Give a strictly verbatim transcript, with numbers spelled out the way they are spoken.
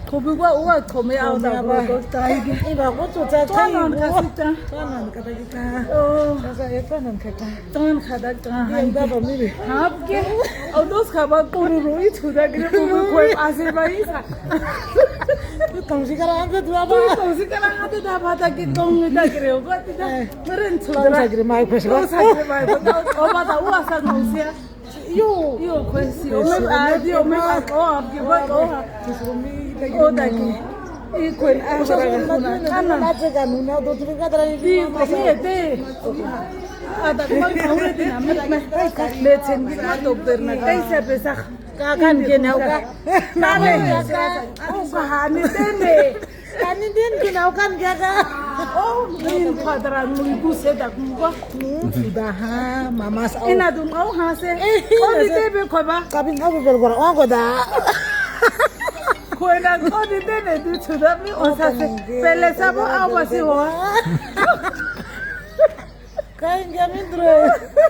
Kobi kwa ua kome au da kwa kota igi. Iba kwa tota. Twanan kasita. Twanan katakita. Oh. Sasa e twanan kata. Twanan kata. Iba ba mire. Hapke. Au dos kaba kururu itu da kire kobi kwa ase ba isa. Tong si kara ante dua ba. Tong si kara ante da ba ta ki tong da kire kwa tita. Meren sudra. Tong sa kire mai kwa. Tong sa kire mai kwa. O ba ta ua sa no sia. Yo. Yo, kwesi. Ome, ah, di, ome, ah, oh, ah, ki ba, oh, ah. Oh, taki. I kwen, ah, so, so, so, na, na, na. Di, kwesi, ete. Ada, kuma, kaure, di, na, me, me. Me, ten, di, na, doktor, na, kai, se, pesa. Ka, kan, ke, na, ka. Na, me, ka. Oh, ka, ha, ni, te, me. Kani din kina ukan jaga. Oh, in padran mu ibu se dak mu ba. Hmm, sudah ha, mama sa. Ina dum au ha se. Eh, oh, ni te be ko ba. Kabin au be belgora, oh, goda. Ko ina ko ni te ne di sudah mi o sa se. Pele sa bo au ba si ho. Kain jamin dre.